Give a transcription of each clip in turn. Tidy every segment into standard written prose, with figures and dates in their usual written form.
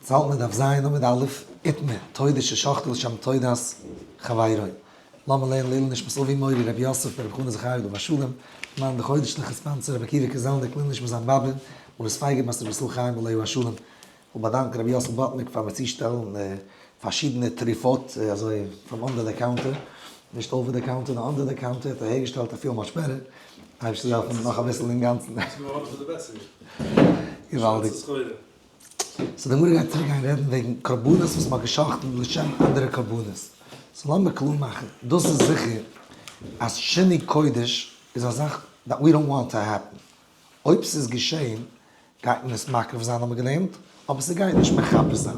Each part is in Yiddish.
ס'האלט מיר דף ז עמוד א', איתמר, תודה ששחטו לשם תודת חברו. לאמיר לערנען לעילוי נשמת אבי מורי רבי יוסף ברב חנא זכרי' עליו השלום, מאן דחודש'ליכע sponsor רבי עקיבא קעזעלניק לעילוי נשמת זיין באבע, מרת פייגא בת רבי ישראל חיים עליו השלום. כ'וויל באדאנקען רבי יוסל באטניק פאר מיר צושטעלן פארשידענע טריפות אזוי from under the counter, נישט over the counter נאר under the counter, האט אהערגעשטעלט א feel much better, אייבערשטער זאל העלפן נאך אביסל אינגאנצן. געוואלדיג. so די גמרא גייט צוריק גיין רעדן וועגן קרבנות וואס מ'האט גע'שחט'ן לשם אנדערע קרבנות. so לאמיר קלאר מאכן, דאס איז זיכער אז שינוי קודש איז א זאך that we don't want to happen. אויב ס'איז געשען גייט מען עס מקריב זיין האבן מיר געלערנט, אבער ס'גייט נישט מכפר זיין.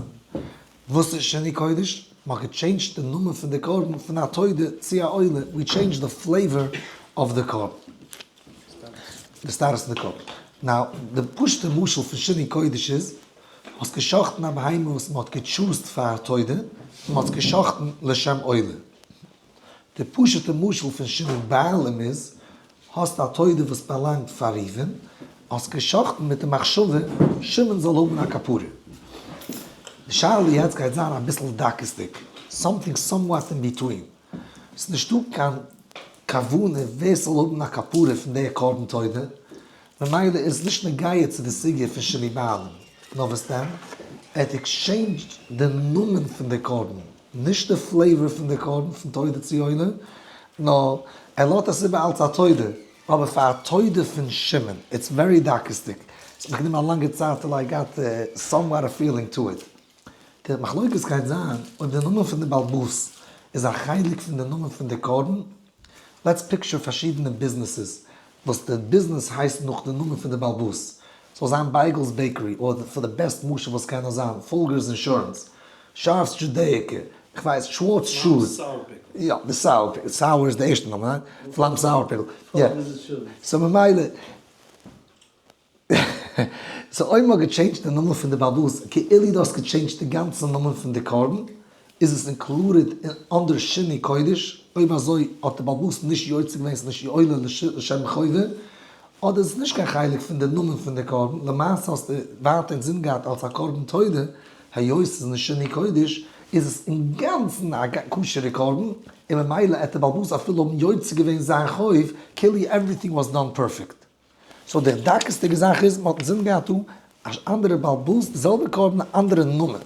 וואס איז שינוי קודש? מ'האט געטשעינדזשט די נאמען פון די קרבן פון א תודה צו א עולה, we change the flavor of the קרבן. די status פון די קרבן. now, די פשוט'ע משל פון שינוי קודש איז, האסט גע'שחט'ן א בהמה וואס מ'האט געטשוזט פאר א תודה, און מ'האט עס גע'שחט'ן לשם עולה. די פשוט'ע משל פון שינוי בעלים איז, האסט א תודה וואס באלאנגט פאר ראובן, האסט גע'שחט'ן מיט די מחשבה שמעון זאל האבן א כפרה. די שאלה יעצט גייט זיין אביסל דקות'דיג, something somewhat in between. ס'איז נישטא קיין כוונה ווער ס'זאל האבן א כפרה פון די קרבן תודה, ממילא איז נישט נוגע צו די סוגיא פון שינוי בעלים, נאר וואס דען? ער האט עקסטשעינדזשד די נאמען פון די קרבן, נישט די flavor פון די קרבן פון תודה צו עולה, נאר ער לאזט עס איבער אלץ א תודה, אבער פאר א תודה פון שמעון, it's very דקות'דיג, ס'האט מיך גענומען א לאנגע צייט till I got somewhat a feeling to it. די מחלוקת גייט זיין אויב די נאמען פון די בעל הבית איז א חלק פון די נאמען פון די קרבן, let's picture פארשידענע ביזנעסעס וואס די ביזנעס הייסט נאך די נאמען פון די בעל הבית, זאל זיין בייגעלס bakery אדער for the best משל וואס קען נאר זיין, פולגערס אינשורענס, שארפס דזשודעיקע, כ'ווייס, שווארץ shoes, יא, די sour pickle, sour איז די ערשטע נאמען, ניין? פלאם sour pickle, יא, so ממילא. so אויב מ'האט געטשעינדזשט די נאמען פון די בעל הבית כאילו דו האסט געטשעינדזשט די גאנצע נאמען פון די קרבן, איז עס included אין under שינוי קודש, אויב אזוי האט די בעל הבית נישט יוצא געווען ס'איז נישט עולה לשם חובה, אדער איז עס נישט קיין חלק פון די נאמען פון די קרבן, למעשה האסטו ווייטער אינזין געהאט אלס א קרבן תודה, היות ס'איז נישט שינוי קודש איז עס אינגאנצן א כשר'ע קרבן, און ממילא עט די בעל הבית אפילו האבן יוצא געווען זיין חוב כאילו everything was done perfect. so דער דקות'דיגע זאך איז, מ'האט אינזין געהאט דא א אנדערע בעל הבית, די זעלבע קרבן א אנדערע נאמען.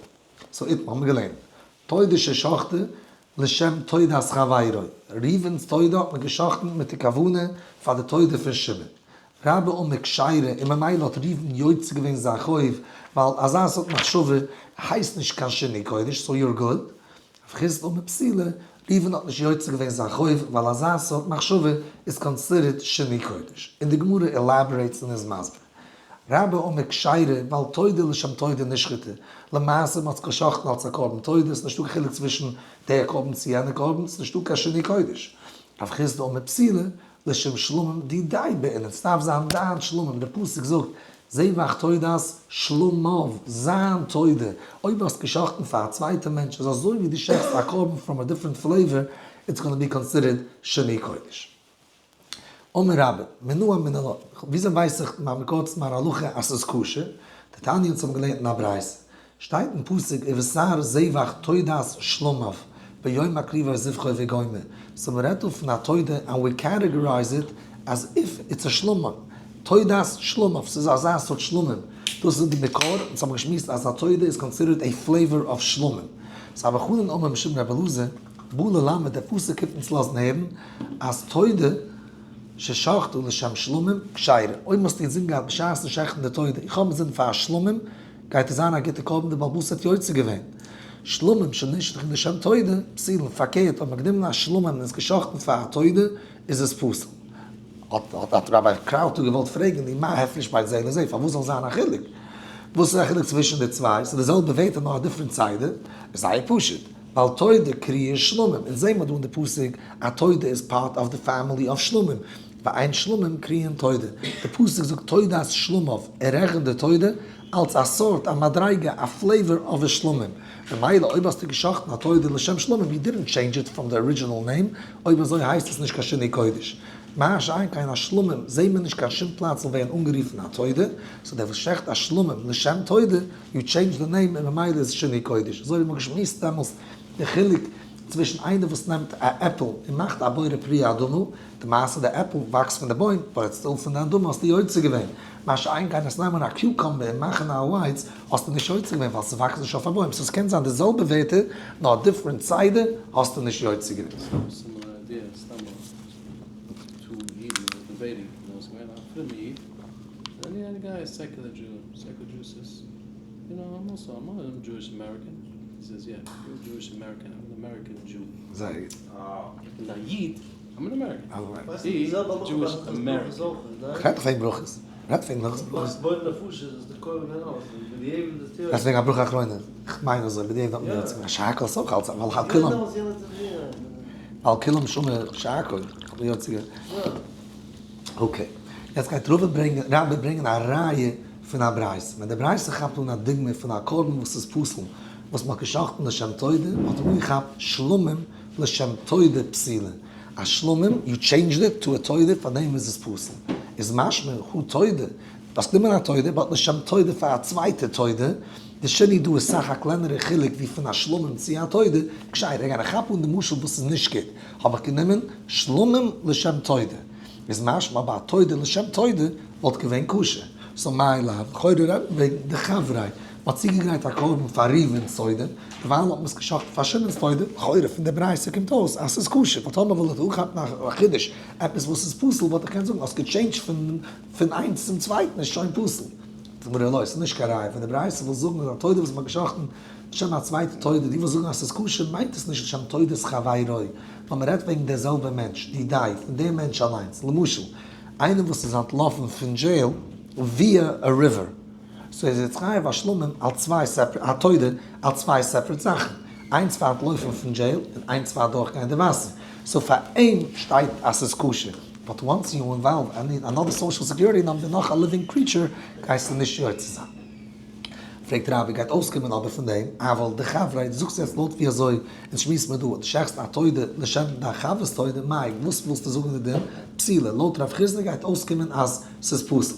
so איתמר האבן מיר געלערנט, תודה ששחטה לשם תודת חברו, ראובן'ס תודה האט מען גע'שחט'ן מיט די כוונה פאר די תודה פון שמעון. רבה אמר כשרה, און ממילא האט ראובן יוצא געווען זיין חוב, ווייל אזא סארט מחשבה הייסט נישט קיין שינוי קודש, so you're good. רב חסדא אמר פסולה, ראובן האט נישט יוצא געווען זיין חוב ווייל אזא סארט מחשבה איז considered שינוי קודש, און די גמרא elaborates און איז מסביר. רבה אמר כשרה ווייל תודה לשם תודה נשחטה, למעשה מ'האט עס גע'שחט'ן אלס א קרבן תודה, ס'נישטא קיין חילוק צווישן דער קרבן צו יענער קרבן, ס'נישטא קיין שינוי קודש. רב חסדא אמר פסולה, לשם שלמים דידיה בעינן, ס'דארף זיין דיין שלמים, דער פסוק זאגט, זבח תודת שלמיו, זיין תודה, אויב האסט גע'שחט'ן פאר א צווייטע מענטש איז אזוי ווי דו שעכטסט א קרבן from a different flavor, it's gonna be considered שינוי קודש. אמר רבה, מנא אמינא לה, וויאזוי ווייס איך מיין מקור צו מיין הלכה אז ס'איז כשר? דתניא אונז האבן געלערנט אין א ברייתא, שטייט אין פסוק ובשר זבח תודת שלמיו ביום הקריבו זבחו וגומר, so מ'רעדט דא פון א תודה and we categorize it as if it's a שלמים, תודת שלמיו, ס'איז אזא סארט שלמים, דאס איז די מקור, אונז האבן געשמועסט אז א תודה איז considered a flavor of שלמים. so אבא חנן אמר משום רבי אלעזר, בא ללמד, דער פסוק קומט אונז לאזן הערן אז תודה ששחטו לשם שלמים כשרה, אויב האסטו אינזין געהאט בשעת'ן שעכטן די תודה, איך האב אינזין פאר א שלמים, גייט עס זיין א גוטע קרבן די בעל הבית האט יוצא געווען שלמים שנשחטו לשם תודה פסולין, פארקערט אויב מ'האט גענומען א שלמים און עס געשחטן פאר א תודה איז עס פסול. האט ראביי קראוטה געוואלט פרעגן די מה הפרש בין זה לזה פארוואס זאל זיין א חילוק? וואס איז א חילוק צווישן די צוויי? ס'איז די זעלבע ווערטער נאר א different סדר? איז זייער פשוט, ווייל תודה קרויה שלמים, אונז זעהן מיר דא אין די פסוק אז תודה איז part of the family of שלמים, ואין שלמים קרויין תודה, די פסוק זאגט תודת שלמיו, ער רעכנט די תודה אלס א סארט, א מדריגה, א flavor of א שלמים, ממילא אויב האסטו גע'שחט'ן א תודה לשם שלמים, you didn't change it from the original name, אויב אזוי הייסט עס נישט קיין שינוי קודש. מה שאין כן א שלמים זעהן מיר נישט קיין שום פלאץ זאל ווערן אנגערופן א תודה, so דער וואס שעכט א שלמים לשם תודה, you change the name און ממילא איז שינוי קודש. אזוי ווי מ'האט געשמועסט דעמאלס די חילוק צווישן איינער וואס נעמט א עפל און מאכט א בורא פרי האדמה, די מעשה די עפל וואקסט פון די בוים, but it's still פון די אדמה האסטו יוצא געווען, מה שאין כן עס נעמען א cucumber און מאכן א ווייץ האסטו נישט יוצא געווען ווייל ס'וואקסט נישט אויף א בוים, so ס'קען זיין די זעלבע ווערטער נאר א different סדר האסטו נישט יוצא געווען. סתם similar idea, סתם א two אידן וואס debating, נאר עס איז געווען א פרומע איד, און יענע guy איז secular Jew, secular Jew says, you know I'm also I'm not Jewish American, he says yeah you're Jewish American, I'm an American Jew. זייער גוט. איך בין א איד, I'm an American. די Jewish American. כ'רעד דאך וועגן ברכות. רעדט וועגן הלכות ברכות. רעדסט וועגן א ברכה אחרונה? כ'מיין אזוי, בדיעבד האט מען יוצא געווען שהכל איז אויך אלץ ווייל על כולם ועל כולם שומע שהכל האט מען יוצא געווען. okay, יעצט גייט רבא ברענגען רבה ברענגען א ראיה פון א ברייתא. ווען די ברייתא כאפט אן א דוגמא פון א קרבן וואס איז פסול, וואס מ'האט גע'שחט'ן לשם תודה, האט ער אנגעכאפט שלמים לשם תודה פסולה. א שלמים, you changed it to a תודה, פאר דעם איז עס פסול. איז משמע, הא תודה, האסט גענומען א תודה, but לשם תודה פאר א צווייטע תודה, די שינוי דא איז סאך א קלענערע חילוק ווי פון א שלמים צו א תודה, כשרה, רגע, איך כאפ אן די משל וואס איז נישט גוט, האב איך גענומען שלמים לשם תודה, איז משמע ביי א תודה לשם תודה וואלט געווען כשר, so מאי לאו, לכאורה רעדט מען וועגן די חבריי, מ'האט צוגעגרייט א קרבן פאר ראובן'ס תודה, דערווייל האט מען עס געשחט'ן פאר שמעון'ס תודה, לכאורה פון די ברייתא קומט אויס אז ס'איז כשר, ווייל טאמער וואלט איך אנכאפן א חידוש, עפעס וואס איז פסול, וואלט איך געקענט זאגן האסט גע change ט פון איינס צום צווייטן איז שוין פסול. זאגט די גמרא לא, ס'איז נישט קיין ראיה, פון די ברייתא וויל זאגן אז א תודה וואס מ'האט געשחט'ן לשם א צווייטע תודה, די וואס זאגן אז ס'איז כשר מיינט עס נישט לשם תודת חברו, נאר מ'רעדט וועגן דער זעלבער מענטש, די דיי, פון דעם מענטש אליינס, למשל, איינער וואס איז אנטלאפן פון jail via a river. so איז יעצט חייב א שלמים אלס צוויי separate, א תודה אלס צוויי separate זאכן, איינס פאר אנטלויפן פון jail און איינס פאר אדורכגיין די וואסער, so פאר אים שטייט אז ס'איז כשר, but once you involve another social security number נאך א living creature גייסטו נישט יוצא זיין. פרעגט רבי גייט אויסקומען אבער פון דעם, אבל די חברה, דו זאגסט יעצט לויט ווי אזוי אונז שמועסן מיר דא, דו שעכסט א תודה לשם דיין חבר'ס תודה, מאי וואס ווילסטו זאגן די דין? פסילה, לויט רב חסדא גייט אויסקומען אז ס'איז פסול.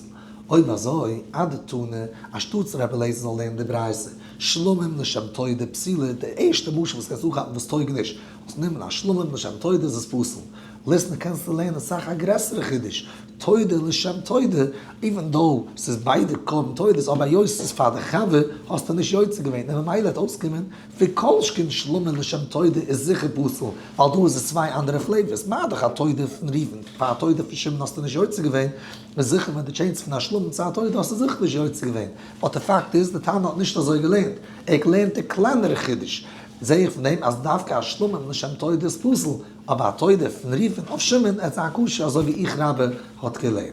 אויב אזוי, אדתנא, אנשטאטס רבי אליעזר זאל לערנען די ברייתא, שלמים לשם תודה פסילה, די ערשטע משל וואס קענסט אנכאפן וואס טויג נישט, האסט גענומען א שלמים לשם תודה איז עס פסול. ליתני קענסטו לערנען סאך א גרעסערע חידוש, תודה לשם תודה, even though ס'איז ביידע קרבן תודות, אבער היות ס'איז פאר די חבר האסטו נישט יוצא געווען, און ממילא וועט אויסקומען וכל שכן שלמים לשם תודה איז זיכער פסול, ווייל דא איז עס צוויי אנדערע flavors, מה דאך א תודה פון ראובן, פאר א תודה פון שמעון האסטו נישט יוצא געווען, איז זיכער ווען דו change סט פון א שלמים צו א תודה האסטו זיכער נישט יוצא געווען, but די פאקט איז די תנא האט נישט אזוי געלערנט, ער האט געלערנט די קלענערע חידוש, זעה איך פון דעם אז דווקא א שלמים לשם תודה איז פסול, אבער א תודה פון ראובן אויף שמעון עט זיין כשר אזוי ווי איך רבה האט געלערנט.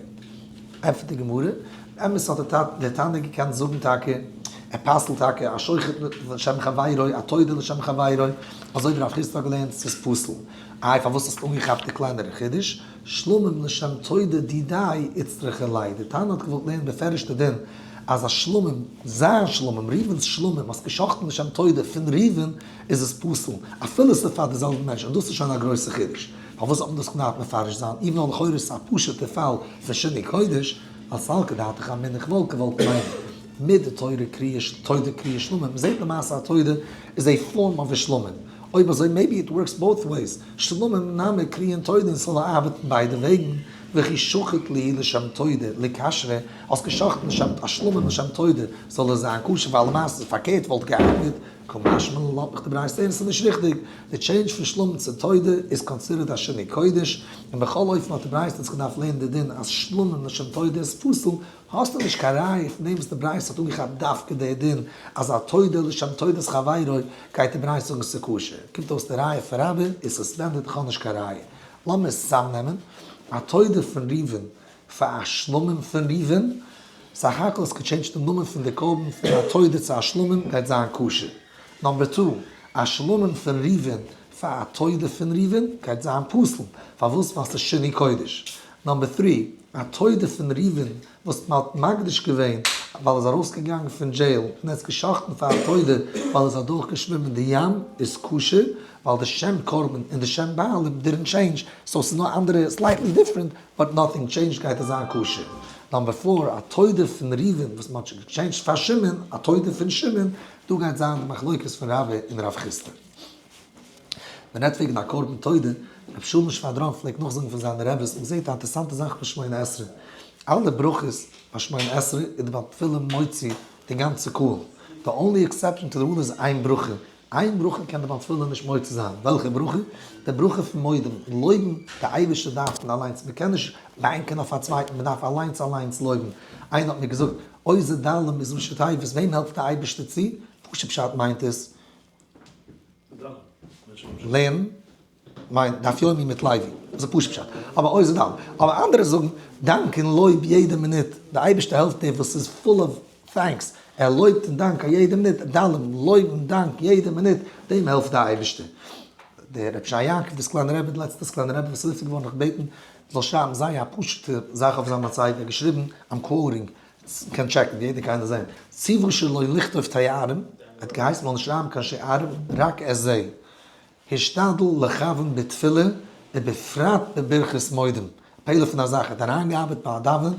ענטפערט די גמרא, באמת האט דער תנא געקענט זאגן טאקע, ער פסל'ט טאקע א שוחט לשם חברו, א תודה לשם חברו, אזוי ווי רב חסדא האט געלערנט, ס'איז פסול. איי פארוואס האסטו אנגעכאפט די קלענערע חידוש? שלמים לשם תודה דידיה איצטריכא ליה, די תנא האט געוואלט לערנען בפירוש די דין אז א שלמים, זיין שלמים, ראובן'ס שלמים, האסט גע'שחט'ן לשם תודה פון ראובן, איז עס פסול, אפילו ס'איז פאר די זעלבע מענטש, און דאס איז שוין א גרויסע חידוש. פארוואס האט מען דאס געדארפט מפרש זיין, even though לכאורה איז עס א פשוט'ע פאל פון שינוי קודש, ווייל סלקא דעתך אמינא איך וואלט געוואלט מיינען מדתורה קריאה תודה קריאה שלמים, מ'זעט למעשה א תודה איז a form of a שלמים, אויב אזוי maybe it works both ways, שלמים נמי קריין תודה און ס'זאל ארבעטן ביידע וועגן, וכי שחט להו לשם תודה ליכשרו, האסט גע'שחט'ן לשם א שלמים לשם תודה זאל עס זיין כשר ווייל למעשה פארקערט וואלט געארבעט, קא משמע לן לאזט מיך די ברייתא זעהן עס איז נישט ריכטיג, די change פון שלמים צו תודה איז considered א שינוי קודש, און בכל אופן האט די ברייתא אונז געדארפט לערנען די דין אז שלמים לשם תודה איז פסול, האסטו נישט קיין ראיה פון דעם וואס די ברייתא האט אנגעכאפט דווקא די דין אז א תודה לשם תודת חברו גייט די ברייתא זאגן ס'איז כשר, קומט אויס די ראיה פון רבה איז suspended איך האב נישט קיין ראיה, לאמיר עס צוזאמנעמען, א תודה פון ראובן פאר א שלמים פון ראובן, סך הכל האסט גע change ט די נאמען פון די קרבן פון א תודה צו א שלמים גייט זיין כשר. number two, א שלמים פון ראובן פאר א תודה פון ראובן גייט זיין פסול. פארוואס? ווייל ס'איז שינוי קודש. number three, א תודה פון ראובן וואס מ'האט מקדיש געווען ווייל ער איז ארויסגעגאנגען פון jail און ער האט געשחט'ן פאר א תודה ווייל ער איז אדורכגעשווימען די ים איז כשר ווייל די שם קרבן און די שם בעלים didn't change, so ס'איז נאר אנדערע slightly different but nothing changed גייט עס זיין כשר. Number four, א תודה פון ראובן וואס מ'האט שוין געטשעינדזשט פאר שמעון, א תודה פון שמעון, דא גייט זיין די מחלוקת פון רבה און רב חסדא. מען רעדט וועגן א קרבן תודה, רבי שלום שוואדראן פלעגט נאכזאגן פון זיינע רעבעס, מען זעט א אינטערסאנטע זאך ביי שמונה עשרה, אלע ברכות ביי שמונה עשרה איז די בעל תפילה מוציא די גאנצע קהל, די only exception to the rule איז איין ברכה, איין ברכה קען די בעל תפילה נישט מוציא זיין, וועלכע ברכה? די ברכה פון מודים, לויבן די אייבערשטער דארף מען אליינס, מען קען נישט בענקען אויף א צווייטן, מען דארף אליינס אליינס לויבן, איינער האט מיר געזאגט, עוזר דלים איז ראשי תיבות, וועם העלפט די אייבערשטער צו? פשוט פשט מיינט עס, לערן מיינט דף יומי מיט לוי, דאס איז פשוט פשט, אבער עוזר דלים, אבער אנדערע זאגן דאנק און לויב יעדע מינוט, די אייבערשטער העלפט דיר וואס איז full of thanks, ער לויבט און דאנק א יעדע מינוט, דלים, לויב און דאנק יעדע מינוט, דעם העלפט די אייבערשטער. דער רבי שי יעקב, די סקולענער רבי, די לעצטע סקולענער רבי וואס איז נפטר געווארן, האט געבעטן מ'זאל שרייבן זייער א פשוט'ע זאך אויף זיין מצבה, ער האט געשריבן, I'm quoting, מ'קען טשעקן, יעדער קען עס זען, ציוו שלא לכתוב תארים, האט געהייסן מ'זאל נישט שרייבן קיין שערים, רק את זה, השתדל לכוון בתפילה ובפרט בברכת מודים, א פלא פון א זאך, ער האט אריינגעארבעט ביי א דאווענען,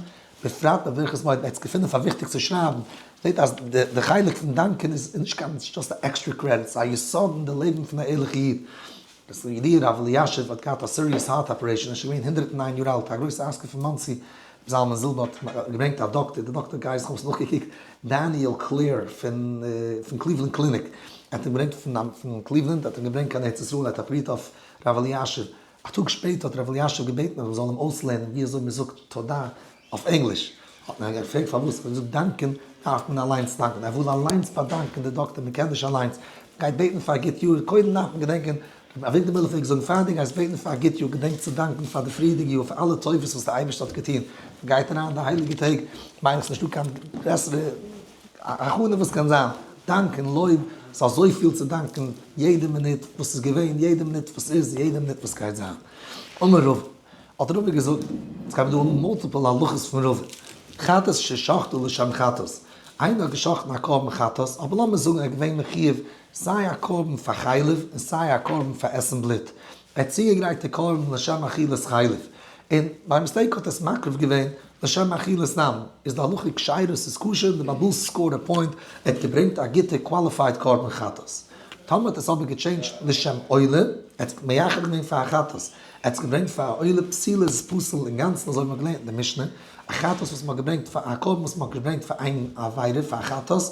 בפרט בברכת מודים, ער האט עס געפונען פאר וויכטיג צו שרייבן, זעט אז די חלק פון דאנקען איז נישט קיין just א extra credit, ס'איז א יסוד אין די לעבן פון א ערליכע איד. דאס ידיד ר' אלישיב האט געהאט א serious heart operation, ער איז שוין געווען 109 יאר אלט, א גרויסע עסקן פון מאנסי, זלמן זילבער האט געברענגט א דאקטער, די דאקטער גייסט, כ'האב עס נאכגעקוקט, דעניעל קלעיר פון פון קליוולענד קליניק, ער האט אים געברענגט פון פון קליוולענד, האט אים געברענגט קיין ארץ ישראל, ער האט אפערירט אויף ר' אלישיב, א טאג שפעטער האט ר' אלישיב געבעטן אז מ'זאל אים אויסלערנען ווי אזוי מ'זאגט תודה אויף ענגליש, האט מען אים געפרעגט פארוואס, האט ער געזאגט דאנקען דארף מען אליינס דאנקען, ער וויל אליינס באדאנקען די דאקטער, מ'קען נישט אליינס, מ'גייט בעטן פאר א גוט יאר, קודם דארף מען געדענקען, רבי אביגדור מילער פלעגט זאגן פאר דו גייסט בעטן פאר א גוט יאר געדענק צו דאנקען פאר די פריערדיגע יאר פאר אלע טובות וואס דער אייבערשטער האט געטון, מ'גייט אריין אין די הייליגע טעג, מיין איך ס'נישטא קיין גרעסערע הכנה וואס קען זיין, דאנק און לויב, ס'איז אזויפיל צו דאנקען יעדע מינוט וואס איז געווען, יעדע מינוט וואס איז, יעדע מינוט וואס גייט זיין. אמר רבא, האט רבא געזאגט, עס גייט דא האבן multiple הלכות פון רבא, חטאת ששחטו לשם חטאת, איינער האט געשחטן א קרבן חטאת, אבער לאמיר זאגן ער איז געווען מחיוב סיי א קרבן פאר חלב און סיי א קרבן פאר עסן בלוט, ער האט צוגעגרייט די קרבן לשם אכילת חלב, און by mistake האט עס מקריב געווען לשם אכילת דם, איז די הלכה כשרה ס'איז כשר, די בעל הבית scored א point, ער האט געברענגט א גוטע qualified קרבן חטאת. טאמער האט עס אבער געטשעינדזשט לשם עולה, ער האט עס מייחד געווען פאר א חטאת, ער האט עס געברענגט פאר א עולה פסולה איז עס פסול אינגאנצן אזוי ווי מ'האט געלערנט אין די משנה, א חטאת וואס מ'האט געברענגט פאר א קרבן וואס מ'האט געברענגט פאר איין עבירה פאר א חטאת,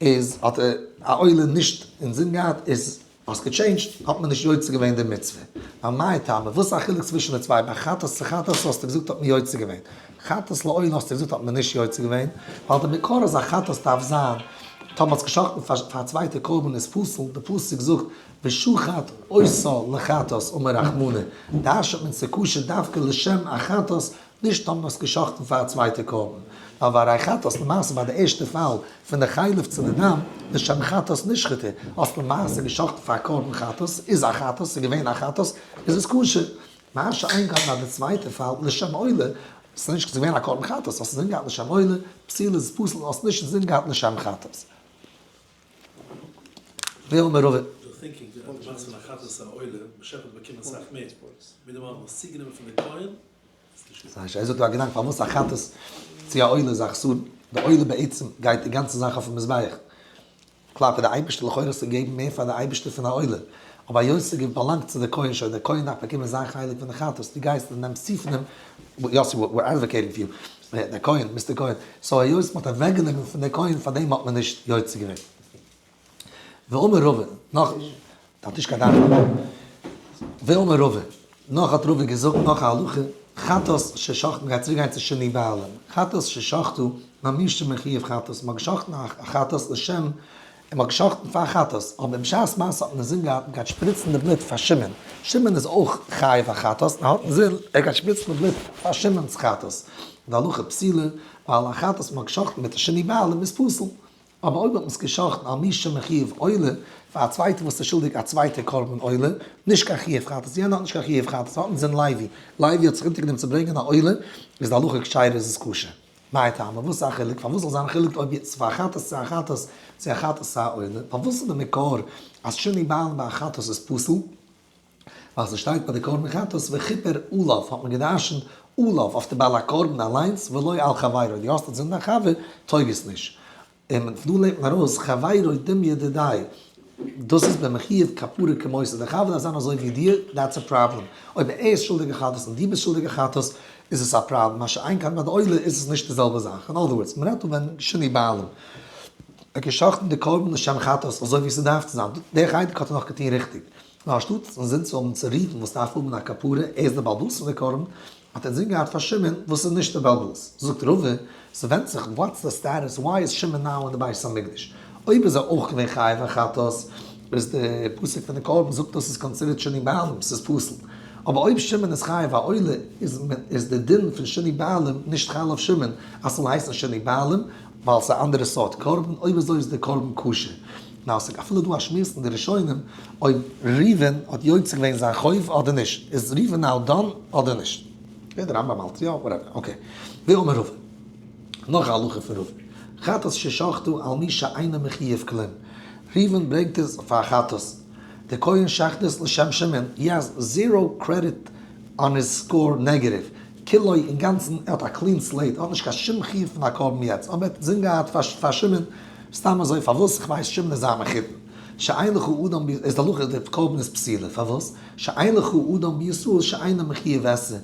איז האט ער א עולה נישט אינזין געהאט איז האסט געטשעינדזשט האט מען נישט יוצא געווען די מצוה. ווייל מאי טעמא וואס איז א חילוק צווישן די צוויי ביי חטאת צו חטאת האסטו געזאגט האט מען יוצא געווען חטאת לעולה האסטו געזאגט האט מען נישט יוצא געווען ווייל די מקור אז א חטאת דארף זיין טאמער האסט געשחטן פאר א צווייטע קרבן איז פסול די פסוק זאגט ושחט אותה לחטאת אמר רחמנא דרש'נט מען ס'כשר דווקא לשם החטאת נישט האבן עס געשחט'ן פאר א צווייטע קרבן, ווייל והרי חטאת למעשה ביי די ערשטע פאל פון די חלב צו די דם, לשם חטאת נשחטה, האסט למעשה געשחט'ן פאר א קרבן חטאת, איז א חטאת, ס'איז געווען א חטאת, איז עס כשר. מה שאין כן ביי די צווייטע פאל, לשם עולה, ס'איז נישט געווען א קרבן חטאת, האסט אינזין געהאט לשם עולה, פסולה איז פסול, האסט נישט אינזין געהאט לשם חטאת. ואמר רבא. די thinking אז דו מאכסט פון א חטאת א עולה, באשעפער האט באקומען אסאך מער, מיט דעם האט מען עס צוגענומען פון די כהן, ער זאגט דא א געדאנק פארוואס א חטאת צו א עולה איז א חסרון, די עולה בעצם גייט די גאנצע זאך אויפן מזבח, כלפי די אייבערשטער לכאורה האסטו געגעבן מער פאר די אייבערשטער פון א עולה, אבער היות ס'באלאנגט צו די כהן שוין, דער כהן דארף באקומען זיין חלק פון די חטאת, דו גייסט און נעמסט צו פון אים, יאסי we're advocating for you, דער כהן, Mister כהן, so היות מ'האט אוועקגענומען פון דער כהן פאר דעם האט מען נישט יוצא געווען. ואמר רבא, נאך, דארף נישט קיין דעת רבא. ואמר רבא, נאך האט רבא געזאגט נאך א הלכה, חטאת ששחטו, מ'גייט צוריק גיין צו שינוי בעלים, חטאת ששחטו, ממי שמחויב חטאת, מ'האט געשחטן א חטאת לשם, מ'האט געשחטן פאר חטאת, אבער בשעת מעשה האט מען אינזין געהאט מ'גייט שפריצן די בלוט פאר שמעון, שמעון איז אויך חייב א חטאת, מ'האט אינזין ער גייט שפריצן די בלוט פאר שמעון'ס חטאת, די הלכה פסולה, ווייל א חטאת מ'האט געשחטן מיט א שינוי בעלים איז פסול. אבער אויב האט מען עס געשחט'ן על מי שמחויב עולה, פאר א צווייטער וואס איז שולדיג א צווייטע קרבן עולה, נישט קיין חיוב חטאת, יענער האט נישט קיין חיוב חטאת, האט אינזין לוי, לוי האט זיך אונטערגענומען צו ברענגען א עולה, איז די הלכה כשרה איז עס כשר. מאי טעמא, וואס איז א חילוק? פארוואס זאל זיין א חילוק אויב ס'איז פאר א חטאת צו א חטאת צו א חטאת צו א עולה? פארוואס איז די מקור אז שינוי בעלים ביי א חטאת איז פסול? ווייל ס'שטייט ביי די קרבן חטאת וכיפר עליו האט מען געדרשנט עליו אויף די בעל הקרבן אליינס ולא על חברו, דו האסט אצינד א חבר טויג עס נישט. און פון דא לערנט מען ארויס חברו דומיא דידיה, דאס איז במחויב כפרה כמותו, דער חבר דארף זיין אזוי ווי דיר, that's a problem, אויב ער איז שולדיג א חטאת און דו ביסט שולדיג א חטאת איז עס א פראבלעם, מה שאין כן ביי די עולה איז עס נישט די זעלבע זאך, אין other words, מען רעדט דא ווען שינוי בעלים האט גע'שחט'ן די קרבן לשם חטאת אזוי ווי ס'דארף צו זיין, דער חלק האט ער נאך געטון ריכטיג, נאר אנשטאט אינזין צו האבן צו ראובן וואס דארף האבן א כפרה, ער איז דער בעל הבית פון די קרבן, האט אינזין געהאט פאר שמעון וואס איז נישט דער בעל הבית. זאגט רבא, ס'ווענדט זיך what's the status, why איז שמעון now אין די בית המקדש? אויב איז ער אויך געווען חייב א חטאת, איז די פסוק פון די קרבן זאגט דאס איז considered שינוי בעלים, ס'איז פסול. אבער אויב שמעון איז חייב א עולה, איז איז די דין פון שינוי בעלים נישט חל אויף שמעון אז ס'זאל הייסן שינוי בעלים, ווייל ס'איז א אנדערע סארט קרבן, אויב אזוי איז די קרבן כשר. נאר ס'איז אפילו דא א שמועס אין די ראשונים אויב ראובן האט יוצא געווען זיין חוב אדער נישט, איז ראובן now done אדער נישט? אקעי די רמב ם האלט יא, whatever, okay. ואמר רבא, נאך א הלכה פון ראובן, חטאת ששחטו על מי שאינו מחויב כלום, ראובן ברענגט עס פאר א חטאת, דער כהן שחט עס לשם שמעון, he has zero credit on his score negative, כולו אינגאנצן, ער האט א clean slate, ער האט נישט קיין שום חיוב פון א קרבן יעצט, אבער ער האט אינזין געהאט פאר שמעון, סתם אזוי פארוואס? איך ווייס שמעון איז זיין מחותן. שאין לך אדם ב איז די הלכה די קרבן איז פסילה פארוואס? שאין לך אדם בישראל שאינו מחויב עשה.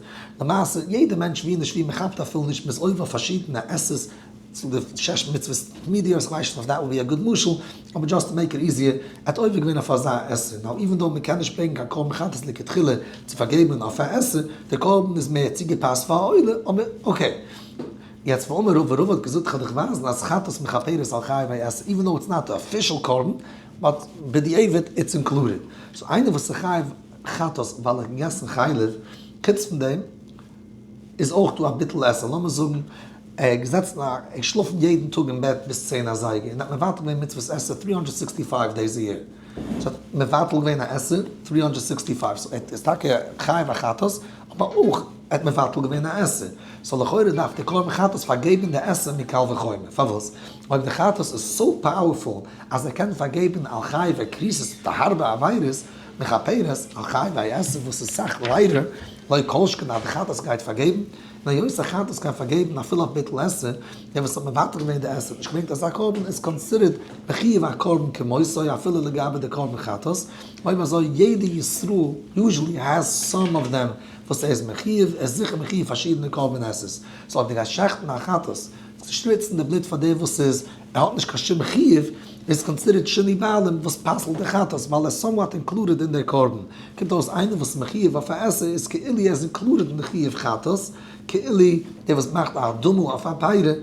למעשה יעדע מענטש ווי נישט ווי מען כאפט אפילו נישט מען איז עובר אויף פארשידענע עשה'ס צו די שש מצוות תמידיות איך ווייס נישט אויב that would be a good משל אבער just to make it easier ער האט עובר געווען אויף אזא עשה now even though מען קען נישט ברענגען קיין קרבן חטאת לכתחילה צו פארגעבן אויף א עשה די קרבן איז מער צוגעפאסט פאר א עולה אבער okay. יעצט ואמר רבא, רבא האט געזאגט כ'וועל דיך ווייזן אז חטאת מכפרת על חייבי עשה, even though it's not די official קרבן, but בדיעבד it's included. so איינער וואס איז חייב חטאת ווייל ער האט געגעסן חלב, חוץ פון דעם איז אויך דא א ביטול עשה, לאמיר זאגן ער איז געזעצן א ער איז געשלאפן יעדן טאג אין בעט ביז צען אזייגער און האט מבטל געווען מצוות עשה three hundred sixty five days a year, so האט מבטל געווען א עשה three hundred sixty five, so ער איז טאקע חייב א חטאת, אבער אויך ער האט מבטל געווען א עשה, so לכאורה דארף די קרבן חטאת פארגעבן די עשה מקל וחומר, פארוואס? אויב די חטאת איז so powerful אז ער קען פארגעבן על חייבי כריתות די הארבע עבירות, מכפרת על חייבי עשה וואס איז סאך lighter, לא כל שכן אז די חטאת גייט פארגעבן, און היות א חטאת קען פארגעבן אפילו אויף ביטול עשה, דער וואס האט מבטל געווען די עשה האט נישט געברענגט אזא קרבן איז considered מחיוב א קרבן כמותו אפילו לגבי די קרבן חטאת, אויב אזוי יעדע ישראל usually has some of them וואס ער איז מחיוב, ער איז זיכער מחיוב פארשידענע קרבן עשה'ס, so אויב דו גייסט שעכטן א חטאת צו שפריצן די בלוט פאר דער וואס איז ער האט נישט קיין שום חיוב, איז considered שינוי בעלים וואס פסל'ט די חטאת ווייל ער איז somewhat included אין דער קרבן, קומט אויס איינער וואס איז מחיוב אויף א עשה איז כאילו ער איז included אין די חיוב חטאת, כאילו דער וואס מאכט א אדמה אויף א פרי,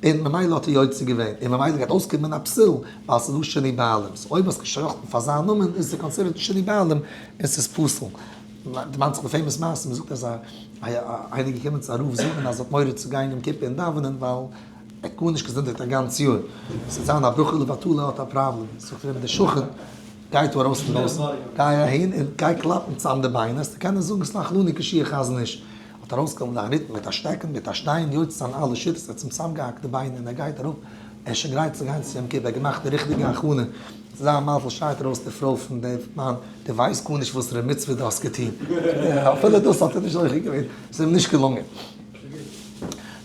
און ממילא האט ער יוצא געווען, און ממילא גייט אויסקומען א פסול, ווייל ס'איז דא שינוי בעלים, so אויב האסט געשחט'ן פאר זיין נאמען איז עס considered שינוי בעלים און ס'איז פסול. דערמאנט זיך די famous מעשה, מ'זאגט אז איינער איז געקומען צו א רב זאגן אז ער האט מורא צו גיין יום כיפור און דאווענען ווייל ער האט גארנישט געזינדיגט א גאנץ יאר, ס'וועט זיין א ברכה לבטלה האט א פראבלעם, זאגט ער אים דער שכן גייט דא ארויס אינדרויסן, גיי אהין און גיי קלאפן צאם די ביינער, וועסטו קענען זאגן סלח לנו כשיהיה חזון איש. האט ארויסגעקומען א ריטם מיט א שטעקן מיט א שטיין יוצא זיין אלע שיטות, ער האט אים צוזאמגעהאקט די ביינער און ער גייט אראפ, ער איז שוין גרייט צו גיין צו יום כיפור, ער האט געמאכט די ריכטיגע הכנה, צו זיין מזל שרייט ארויס די פרוי פון די מאן, דו ווייסט גארנישט וואסערע מצוה דו האסט געטון, אפילו דאס האט ער נישט זוכה געווען, ס'איז אים נישט געלונגען.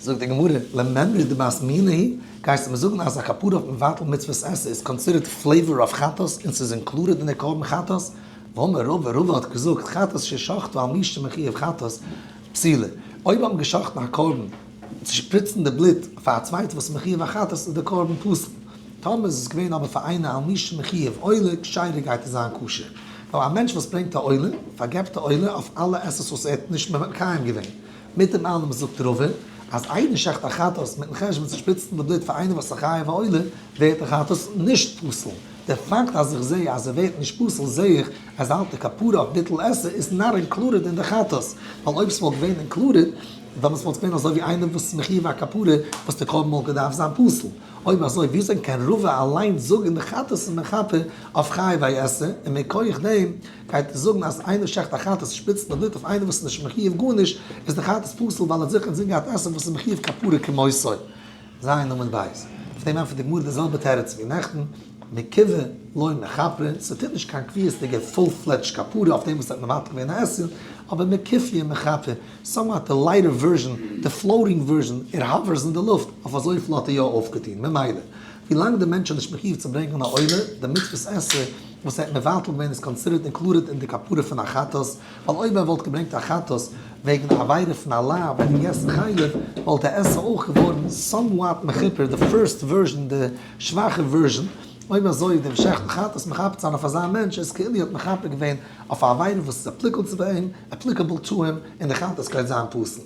זאגט די גמרא, למימרא דבת מינה היא, גייסטו מיר זאגן אז א כפרה אויף מבטל מצוות עשה איז considered flavor אויף חטאת און ס'איז included אין די קרבן חטאת? ואמר רבא, רבא האט געזאגט, חטאת ששחטו על מי שמחויב חטאת, פסולה. אויב האט מען געשחט'ן א קרבן צו שפריצן די בלוט פאר א צווייטע וואס איז מחויב א חטאת איז די קרבן פסול. טאמער איז עס געווען אבער פאר איינער על מי שמחויב עולה, כשרה גייט עס זיין כשר. ווייל א מענטש וואס ברענגט א עולה, פארגעבט א עולה אויף אלע עשה'ס וואס ער האט נישט מקיים געווען. מיט דעם אלעם זאגט רבא, אז איינער שעכט א חטאת מיטן חשבון צו שפריצן די בלוט פאר איינער וואס איז חייב א עולה, ווערט די חטאת נישט פסול. דער פאקט אז איך זעה אז ער ווערט נישט פסול זעה איך אז די אלטע כפרה אויף ביטול עשה איז not included אין די חטאת, ווייל אויב ס'וואלט געווען included דאמאלס וואלט עס געווען אזוי ווי איינער וואס איז מחיוב א כפרה וואס די קרבן וואלט געדארפט זיין פסול. אויב אזוי וויאזוי קען רבא אליינס זאגן די חטאת איז מכפר אויף חייבי עשה און מכח דעם גייט ער זאגן אז איינער שעכט א חטאת שפריצט די בלוט אויף איינער וואס איז נישט מחיוב גארנישט איז די חטאת פסול ווייל ער האט זיכער אינזין געהאט עשה וואס איז מחיוב כפרה כמותו. ז' עמוד ב'. אויף דעם ענטפערט די גמרא די זעלבע תירוץ ווי נעכטן, מקוה לא מכפרה, ס'טוט נישט קיין קביעות'דיגע full fledged כפרה אויף דעם וואס האט מבטל געווען א עשה, אבער מקיפיא מכפר, somewhat די lighter version, די floating version, ער hovers אין די לופט, אויף אזויפיל האט ער יא אויפגעטון, ממילא ווילאנג די מענטש איז נישט מחיוב צו ברענגען א עולה, די מצוות עשה וואס ער האט מבטל געווען איז considered included אין די כפרה פון א חטאת, ווייל אויב ער וואלט געברענגט א חטאת וועגן א עבירה פון א לאו וועגן געסן חלב, וואלט די עשה אויך געווארן somewhat מכופר, די first version, די שוואכע version, אויב אזוי דעם שעכטן חטאת מכפר צו זיין אויף אזא מענטש איז כאילו האט מכפר געווען אויף א עבירה וואס איז applicable צו אים, applicable to him, און די חטאת גייט זיין פסול.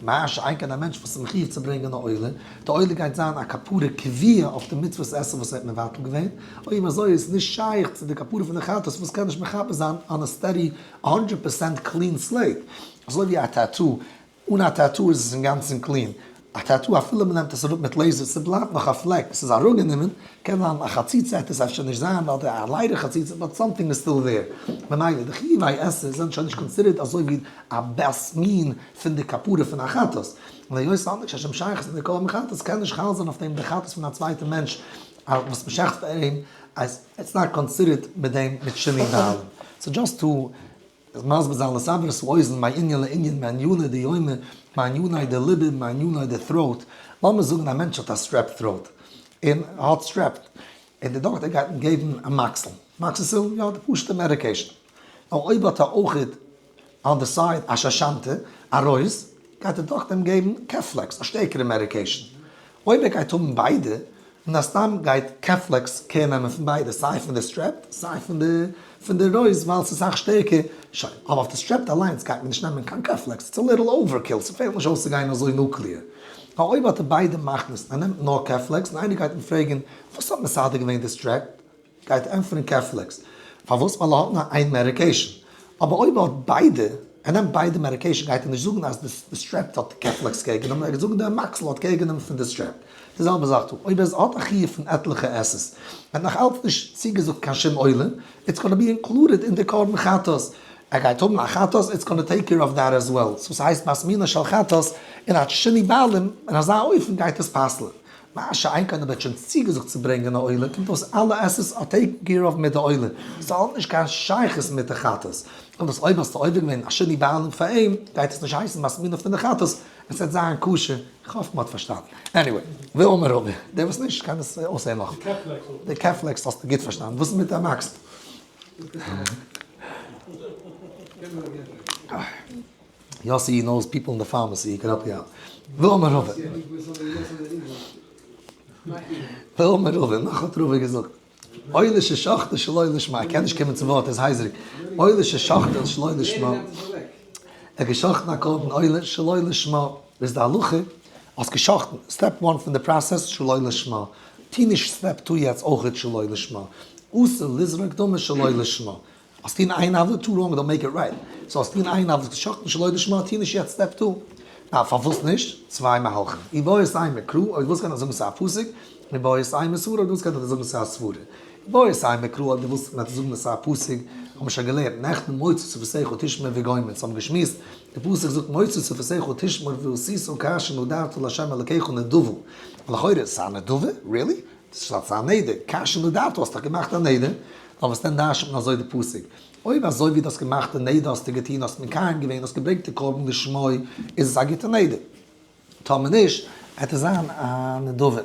מה שאין כן א מענטש וואס איז מחיוב צו ברענגען א עולה, די עולה גייט זיין א כפרה קביעה אויף די מצוות עשה וואס ער האט מבטל געווען, אויב אזוי איז נישט שייך צו די כפרה פון די חטאת וואס קען נישט מכפר זיין on a steady hundred percent clean slate, אזוי ווי א tattoo, אן א tattoo איז עס אינגאנצן clean, א tattoo אפילו מען נעמט עס אראפ מיט laser ס'בלייבט נאך א פלעק, ס'איז אראפגענומען, קען זיין א חציצה העט עס אפשר נישט זיין אדער א lighter חציצה but something is still there, ממילא די חיובי עשה זענען שוין נישט considered אזוי ווי א בית מין פון די כפרה פון א חטאת, און היות ס'האט נישט קיין שום שייכות מיט די קרבן חטאת קען נישט חל זיין אויף דעם די חטאת פון א צווייטע מענטש וואס מ'שעכט פאר אים אז it's not considered מיט דעם מיט שינוי בעלים. so just to מסביר זיין לסבר את האוזן מענין לענין מעניינא דיומא מעניינא דליבא מעניינא די throat, לאמיר זאגן א מענטש האט א strep throat און האט strep און די דאקטער גייט אים געבן Amoxil, amoxicillin, יא די פשוטע medication, נאר אויב האט ער אויכעט on the side א שושנתא, א רויז, גייט די דאקטער אים געבן Keflex, א שטערקערע medication. אויב ער גייט האבן ביידע, מן הסתם גייט Keflex care נעמען פון ביידע, סיי פון די strep, סיי פון די פון די רויז, ווייל ס'איז סאך שטערקער. שוין, אבער אויף די strep אליינס גייט מען נישט נעמען קיין Keflex, it's a little overkill, ס'פעלט נישט אויס צו גיין אזוי nuclear. נאר אויב האט ער ביידע מחלות און ער נעמט נאר Keflex, און איינער גייט אים פרעגן, וואס האט מסדר געווען די strep? גייט ענטפערן Keflex. פארוואס? ווייל ער האט נאר איין medication. אבער אויב ער האט ביידע, ער נעמט ביידע medication גייט ער נישט זאגן אז די strep האט Keflex care גענומען, ער גייט זאגן די Amoxil האט care גענומען פון די strep. די זעלבע זאך דא, אויב ער האט א חיוב פון עטליכע עשה'ס, ער האט נאך אלץ נישט צוגעזאגט קיין שום עולה, it's gonna be included אין די קרבן חטאת. ער גייט האבן א חטאת, it's gonna take care of that as well. so ס'הייסט בת מינה של חטאת, און א שינוי בעלים, אין אזא אופן גייט עס פסל'ען. מה שאין כן אויב ער האט שוין צוגעזאגט צו ברענגען א עולה, קומט אויס אלע עשה'ס are taken care of מיט די עולה, ס'האט נישט קיין שייכות מיט די חטאת. און דאס אויב האסטו עובר געווען א שינוי בעלים פאר אים, גייט עס נישט הייסן בת מינה פון די חטאת, עס וועט זיין כשר. כ'האף מ'האט פארשטאנען. anyway, ואמר רבא, דער וואס נישט קען עס אויסהערן נאכאמאל. די Keflex האסטו גוט פארשטאנען. וואס איז מיט די Amoxil? יאסי knows people in the pharmacy, he can help you out. ואמר רבא. ואמר רבא, נאך האט רבא געזאגט, עולה ששחטה שלא לשמה, ער קען נישט קומען צום ווארט, ער איז הייזעריג, עולה ששחטה שלא לשמה, ער האט געשחטן א קרבן עולה שלא לשמה, איז די הלכה, האסט געשחטן, step one פון די process שלא לשמה, טו נישט step two יעצט אויכעט שלא לשמה, אסור לזרוק דמים שלא לשמה, האסט טון איין עוולה, two wrongs don't make it right. so האסט טון איין עוולה, געשחטן שלא לשמה, טו נישט יעצט step two. נאר פארוואס נישט? צוויי מהלכים. איבעית אימא קרא, אויב ווילסט קען איך זאגן ס'איז א פסוק, איבעית אימא סברא, אויב ווילסט קען איך זאגן ס'איז א סברה. איבעית אימא קרא, אויב דו ווילסט מען זאגן ס'איז א פסוק, האבן מיר שוין געלערנט נעכטן מוצא שפתיך תשמור וגומר, ס'האבן געשמועסט, די פסוק זאגט מוצא שפתיך תשמור ועשית כאשר נדרת לה' אלקיך נדבה. לכאורה, ס'איז א נדבה? really? דאס איז א נדר, כאשר נדרת האסט דאך געמאכט א נדר, נאר וואס דען דרש'נט מען אזוי די פסוק, אויב אזוי ווי דו האסט געמאכט די נדר האסטו געטון, האסט מקיים געווען, האסט געברענגט די קרבן לשמו, איז עס א גוטע נדר, טאמער נישט, וועט עס זיין א נדבה.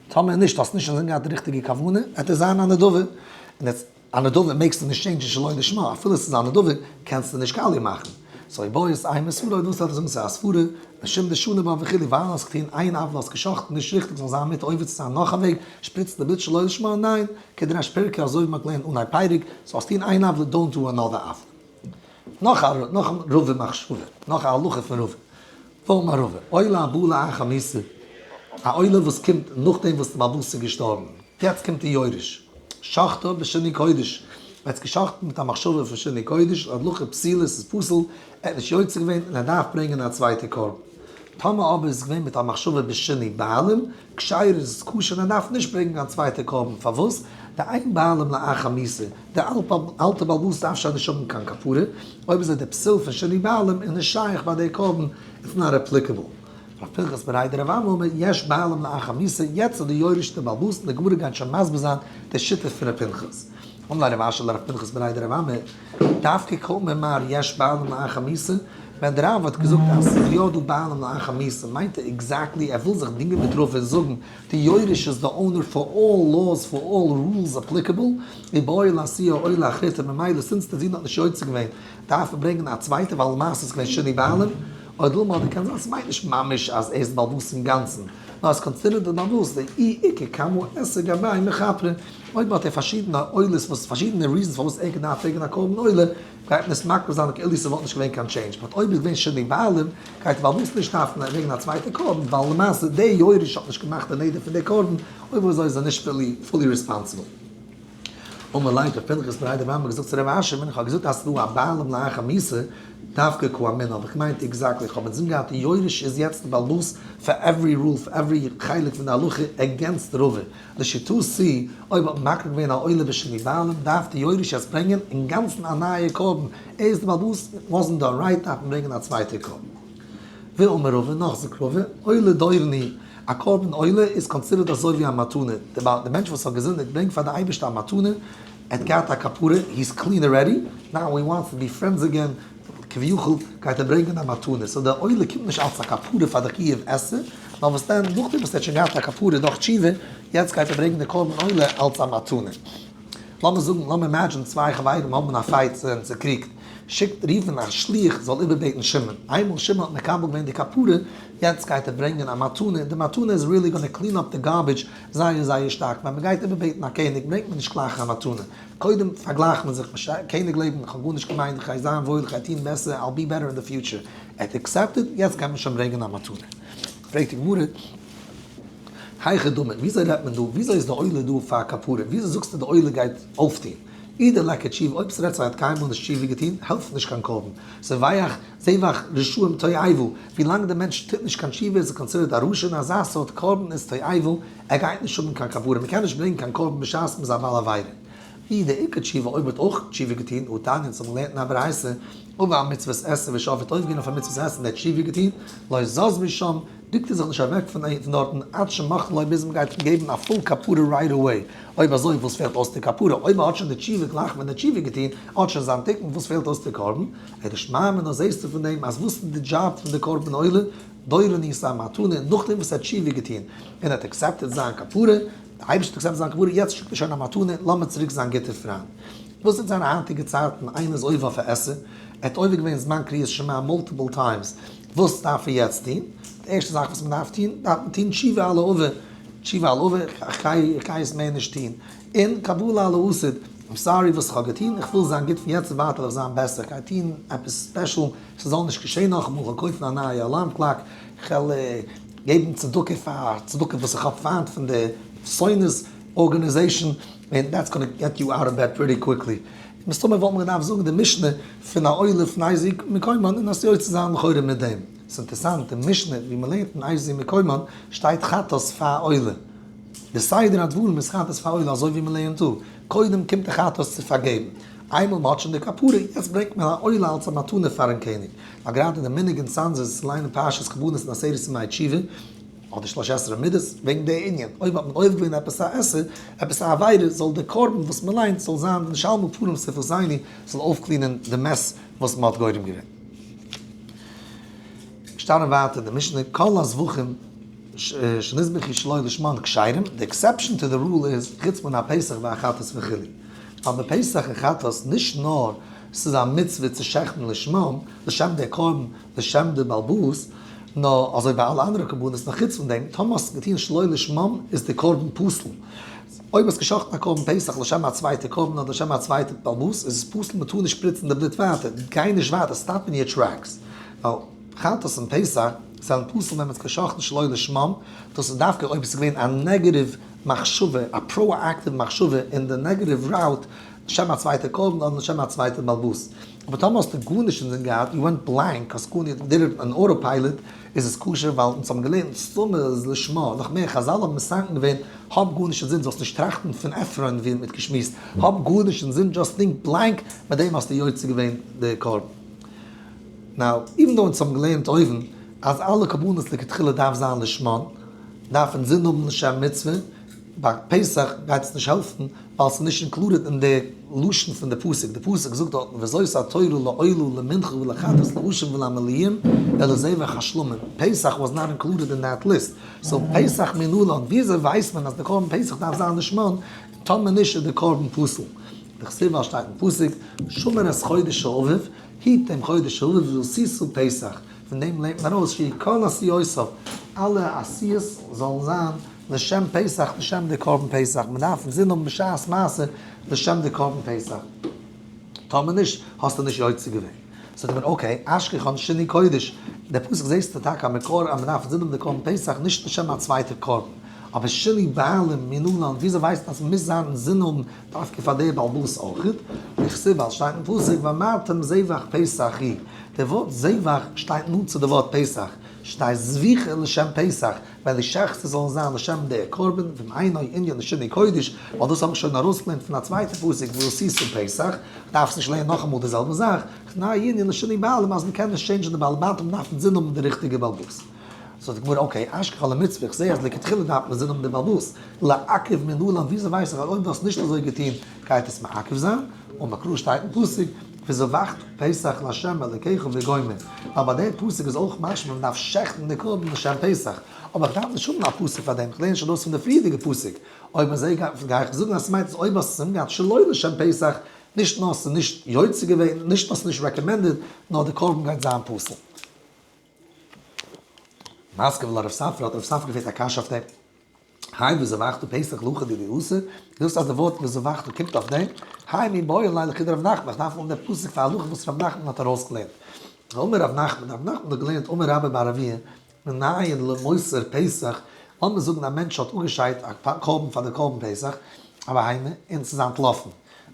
טאמער נישט, האסט נישט אינזין געהאט די ריכטיגע כוונה, וועט עס זיין א נדבה, און יעצט א נדבה מעגסטו נישט change ן שלא לשמה, אפילו עס איז א נדבה קענסטו נישט קאליע מאכן. so איבעית אימא סברא אויב ווילסטו עפעס זאגן ס'איז א סברא, משום דשני בה וכו' ווייל האסט געטון איין עוולה האסט גע'שחט'ן נישט ריכטיג זאל זיין מותר עובר צו זיין נאך א וועג, שפריצן די בלוט שלא לשמה, ניין, כדריש פירקא אזוי ווי מ'האט געלערנט אנהייב פרק, so האסט טון איין עוולה don't do another עוולה. נאך א נאך רבא מחשבה, נאך א הלכה פון רבא. ואמר רבא, עולה הבאה לאחר מיתה, א עולה וואס קומט נאכדעם וואס די בעל הבית איז געשטארבן, יעצט קומט די יורש, שחטו בשינוי קודש, ער האט עס געשחט'ן מיט א מחשבה פון שינוי קודש, הלכה פסולה, ס'איז פסול, ער האט נישט יוצא געווען און ער דארף ברענגען א צווייטע קרבן. טאמער אבער איז עס געווען מיט א מחשבה בשינוי בעלים, כשרה איז עס כשר און ער דארף נישט ברענגען קיין צווייטע קרבן, פארוואס? דאין בעלים לאחר מיתה, די אלטע בעל הבית דארף שוין נישט האבן קיין כפרה, אויב אזוי די פסול פון שינוי בעלים איז נישט שייך ביי די קרבן, it's not applicable. רב פנחס בריה דרב אמי אמר יש בעלים לאחר מיתה, יעצט איז די יורש די בעל הבית און די גמרא גייט שוין מסביר זיין די שיטה פון רב פנחס. אמר ליה רב אשי לרב פנחס בריה דרב אמי, דווקא קאמר מר יש בעלים לאחר מיתה, ווען די רב האט געזאגט אז ס'איז יא דא בעלים לאחר מיתה מיינט ער exactly ער וויל זיך דינגען מיט רבא און זאגן די יורש איז די owner for all laws for all rules applicable, איבעיא לאתויי עולה אחריתא ממילא since די זון האט נישט יוצא געווען דארף מען ברענגען א צווייטע ווייל למעשה איז געווען שינוי בעלים, או דילמא אדער קען זיין ס'מיינט נישט ממש אז ער איז בעל הבית אינגאנצן, נאר עס considered די בעל הבית דאי איכא כמה עשה גביה מכפרי, אויב האט ער פארשידענע עולות וואס פארשידענע reasons פארוואס ער געדארפט ברענגען א קרבן עולה, גייט מען עס מקריב זיין כאילו ס'וואלט נישט געווען קיין change, but אויב איז געווען שינוי בעלים גייט די בעל הבית נישט דארפן ברענגען א צווייטע קרבן ווייל למעשה די יורש האט נישט געמאכט די נדר פון די קרבן, אויב אזוי איז ער נישט fully responsible. אמר ליה ר' פנחס בריה דרב אמי געזאגט צו רב אשי ווען איך האב געזאגט אז ס'דא א בעלים לאחר מיתה דווקא קאמינא האב איך געמיינט exactly איך האב אינזין געהאט די יורש איז יעצט די בעלבאס פאר every rule פאר every חלק פון די הלכה against רבא לשיטתי אויב האט מען מקריב געווען א עולה בשינוי בעלים דארף די יורש יעצט ברענגען אינגאנצן א נייע קרבן ער איז די בעלבאס wasn't done right דארף מען ברענגען א צווייטע קרבן. ואמר רבא נאך זאגט רבא עולה דורון היא א קרבן עולה איז considered אזוי ווי א מתנה, די מענטש וואס האט געזינדיגט ברענגט פאר די אייבערשטער א מתנה, ער האט געהאט א כפרה, he is clean already, now he wants to be friends again, כביכול גייט ער ברענגען א מתנה, so די עולה קומט נישט אלס א כפרה פאר די חיוב עשה, נאר וואס דען, נאכדעם וואס ער האט שוין געהאט א כפרה דורך תשובה, יעצט גייט ער ברענגען די קרבן עולה אלס א מתנה. לאמיר זאגן, לאמיר imagine צוויי חברים האבן א fight, זיי זענען צוקריגט, שיקט ראובן א שליח זאל איבערבעטן שמעון, איינמאל שמעון האט מקבל געווען די כפרה, יעצט גייט ער ברענגען א מתנה, די מתנה איז really gonna clean up די garbage זייער זייער שטארק, ווען מען גייט איבערבעטן א קעניג ברענגט מען נישט גלייך א מתנה, קודם פארגלייכט מען זיך, קעניג לעבן, איך האב גארנישט געמיינט, איך גיי זיין וואויל, איך גיי טון בעסער, I'll be better in the future, ער האט accepted, יעצט גייט מען שוין ברענגען א מתנה. פרעגט די גמרא, היכי דמי, וויאזוי רעדט מען דא, וויאזוי איז די עולה דא פאר כפרה, וויאזוי זאגסטו די עולה גייט אויפטון? אי דליכא תשובה, אויב ס'רעדט זיך ער האט קיינמאל נישט תשובה געטון, העלפט נישט קיין קרבן, זובח זבח רשעים תועבה, ווילאנג די מענטש טוט נישט קיין תשובה איז ער considered א רשע און אזא סארט קרבן איז תועבה, ער גייט נישט האבן קיין כפרה, מ'קען נישט ברענגן קיין קרבן בשעת מ'איז א בעל עבירה. אי דאיכא תשובה אויב האט אויך תשובה געטון, והא תניא אונז האבן געלערנט אין א ברייתא, עבר מצוות עשה ושב האט עובר געווען אויף א מצוות עשה און ער האט תשובה געטון, לא זז משם, רוקט ער זיך נישט אוועק פון דארטן עד שמוחלין לו ביז מ'גייט אים געבן א full כפרה right away, אויב אזוי וואס פעלט אויס די כפרה? אויב ער האט שוין די תשובה גלייך ווען ער האט תשובה געטון, האט שוין זיין תיקון, וואס פעלט אויס די קרבן? אלא שמע מינה זעסטו פון דעם אז וואס איז די דזשאב פון די קרבן עולה? דורון היא ס'א מתנה, נאכדעם וואס ער האט תשובה געטון און ער האט accepted זיין כפרה, די אייבערשטער האט accepted זיין כפרה, יעצט שיקט ער שוין א מתנה, לאמיר צוריק זיין גוטע פריינד. וואס וועט זיין היינטיגע צייטן, איינער איז עובר אויף א עשה, ער האט עובר געווען זמן קריאת שמע multiple times, וואס דארף ער יעצט טון? די ערשטע זאך וואס מען דארף טון, דארף מען טון תשובה על העבר, תשובה על העבר, איך גיי עס מער נישט טון, און קבלה על העתיד, I'm sorry וואס איך האב געטון, איך וויל זיין גוט פון יעצט און ווייטער וועל איך זיין בעסער, איך גיי טון עפעס special, ס'זאל נישט געשען נאכאמאל, איך וועל קויפן א נייע alarm clock, איך וועל געבן צדקה פאר צדקה וואס איך האב פיינט פון די ציונות organization, און that's gonna get you out of bed pretty quickly. מסתמא וואלט מען געדארפט זאגן די משנה פון א עולה לפני איזהו מקומן און עס יוצא זיין לכאורה מיט דעם. ס'איז אינטערסאנט, אין משנה ווי מ'לערנט אין איזהו מקומן שטייט חטאת פאר עולה. די סדר הדברים איז חטאת פאר עולה אזוי ווי מ'לערנט דא. קודם קומט די חטאת צו פארגעבן. איינמאל מ'האט שוין די כפרה, יעצט ברענגט מען א עולה אלס א מתנה פאר'ן קעניג. ווייל גראדע די מנהג אין צאנז איז צו ליינען פרשת קרבנות אין עשרת ימי תשובה, אדער שלש עשרה מידות, וועגן די ענין, אויב האט מען עובר געווען עפעס א עשה, עפעס א עבירה, זאל די קרבן וואס מען ליינט זאל זיין ונשלמה פרים שפתינו, זאל אויפ clean ען די mess וואס מען האט גורם געווען. געשטאנען ווייטער די משנה, כל הזבחים שנזבחו שלא לשמן כשרים, די exception to the rule איז חוץ מן הפסח והחטאת וכו'. אבער פסח און חטאת נישט נאר ס'איז א מצוה צו שעכטן לשמם, לשם די קרבן, לשם די בעל הבית, נאר אזוי ביי אלע אנדערע קרבנות, נאר חוץ פון דעם, טאמער האסטו געטון שלא לשמם איז די קרבן פסול. אויב האסט געשחט'ן א קרבן פסח לשם א צווייטע קרבן אדער לשם א צווייטע בעל הבית איז עס פסול מען טאר נישט שפריצן די בלוט ווייטער, גיי נישט ווייטער, stop in your tracks. ווייל חטאת און פסח זענען פסול ווען מען האט געשחט'ן שלא לשמם, דאס איז דווקא אויב עס איז געווען א negative מחשבה, א proactive מחשבה אין די negative route, לשם א צווייטע קרבן אדער לשם א צווייטע בעל הבית. אבער טאמער האסטו גארנישט אינזין געהאט, you went blank, האסט גארנישט, did it on auto pilot, איז עס כשר ווייל אונז האבן געלערנט סתמא איז לשמה, נאך מער חזל האבן מתקן געווען, האב גארנישט אינזין, זאלסט נישט טראכטן פון עפרון ווי מ'האט געשמועסט, האב גארנישט אינזין, just think blank, מיט דעם האסטו יוצא געווען די קרבן. now, even though אונז האבן געלערנט אויבן. אז אלע קרבנות לכתחילה דארף זיין לשמן, דארף אינזין האבן לשם מצוה, ביי פסח גייט עס נישט העלפן ווייל ס'איז נישט included אין די לשון פון די פסוק, די פסוק זאגט דארטן וזאת התורה לעולה למנחה ולחטאת לאשם ולמילואים ולזבח השלמים, פסח was not included in that list, so פסח מנלן, וויאזוי ווייסט מען אז די קרבן פסח דארף זיין לשמן, און טאמער נישט איז די קרבן פסול? דכתיב ווייל שטייט אין פסוק שמור את חודש האביב, היט דעם חודש האביב ועשית פסח, פון דעם לערנט מען ארויס שיהי' כל עשיותיו, אלע עשיות זאלן זיין לשם פסח, לשם די קרבן פסח, מען דארף אינזין האבן בשעת מעשה לשם די קרבן פסח, טאמער נישט האסטו נישט יוצא געווען. זאגט מען okay, אשכחן שינוי קודש, די פסוק זעסטו טאקע א מקור אז מען דארף אינזין האבן די קרבן פסח נישט לשם א צווייטע קרבן, אבער שינוי בעלים מנלן, וויאזוי ווייסט מען אז מען מוז זיין אינזין האבן דווקא פאר די בעל הבית אויכעט? דכתיב ווייל שטייט אין פסוק ואמרתם זבח פסח הוא, די ווארט זבח שטייט נאנט צו די ווארט פסח, שתהא זביחה לשם פסח, ווען די שעכטס זאלן זיין לשם די קרבן, ואם אינו ענין לשינוי קודש, ווייל דאס האב איך שוין ארויסגעלערנט פון א צווייטע פסוק ועשית פסח, דארפסט נישט לערנען נאכאמאל די זעלבע זאך, תנאי ענין לשינוי בעלים אז מ'קען נישט change ן די בעלי בתים מ'דארף אינזין האבן די ריכטיגע בעל הבית. זאגט די גמרא okay, אשכחה למצוה, איך זע אז לכתחילה דארף מען אינזין האבן די בעל הבית, לעכב מנלן, וויאזוי ווייס איך אז אויב דו האסט נישט אזוי געטון גייט עס מעכב זיין? אמר קרא שטייט אין פסוק וזבחת פסח לה' אלקיך וגומר, ווייל ביי די פסוק איז אויך משמע מען דארף שעכטן די קרבן לשם פסח, אבער איך דארף נישט האבן א פסוק פאר דעם, איך לערן שוין אויס פון די פריערדיגע פסוק, אויב אזוי גיי איך זאגן אז ס'מיינט אז אויב האסט עס אנגעהאט שלא לשם פסח, נישט נאר ס'איז נישט יוצא געווען, נישט נאר ס'איז נישט recommended, נאר די קרבן גייט זיין פסול. מתקיף לה רב ספרא האט רב ספרא געפרעגט א קשיא אויף דעם. האי וזבחת פסח להכי דידי אתא, זאגסט אז די ווארט וזבחת קומט אויף דעם, האי מיבעי ליה לכדרב נחמן, איך דארף האבן די פסוק פאר הלכה וואס רב נחמן האט ארויסגעלערנט. אמר רב נחמן, רב נחמן האט געלערנט אמר רבה בר אבוה, מנין למותר פסח, לאמיר זאגן א מענטש האט אפגעשיידט א קרבן פאר די קרבן פסח, א בהמה, און ס'איז אנטלאפן.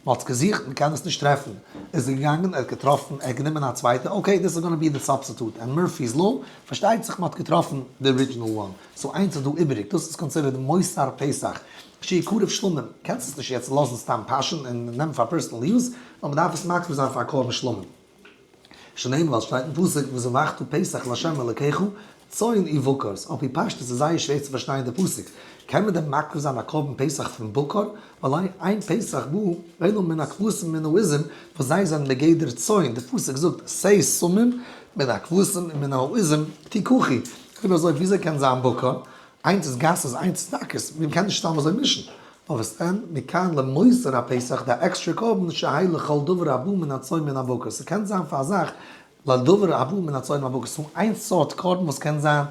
מען האט עס געזוכט, מען קען עס נישט טרעפן, איז ער געגאנגען, ער האט געטראפן, ער האט גענומען א צווייטע, okay this is gonna be the substitute, and Murphy's law, פארשטייט זיך מען האט געטראפן די original one, so איינס איז דא איבעריג, דאס איז considered מותר פסח, שיקרב שלמים, קענסט עס נישט יעצט לאזן סתם פאשען און נעמען פאר personal use, נאר מען דארף עס מקריב זיין פאר קרבן שלמים. שנאמר ווייל שטייט אין פסוק וזבחת פסח לה' אלקיך צאן ובקר, על פי פשטות איז זייער שווער צו פארשטיין די פסוק, קען מען דען מקריב זיין א קרבן פסח פון בקר? ווייל אין פסח בא אלא מן הכבשים ומן העזים וואס זיי זענען בגדר צאן, די פסוק זאגט שה שמים מן הכבשים ומן העזים תקחו, אויב אזוי וויאזוי קען זיין בקר? איינס איז גסות איינס איז דקות, מען קען נישט סתם אזוי מישן. נאר וואס דען, מכאן למותר הפסח די עקסטרע קרבן שיהא לכל דבר הבא מן הצאן מן הבקר, ס'קען זיין פאר א זאך לדבר הבא מן הצאן מן הבקר, ס'איז איין סארט קרבן וואס קען זיין,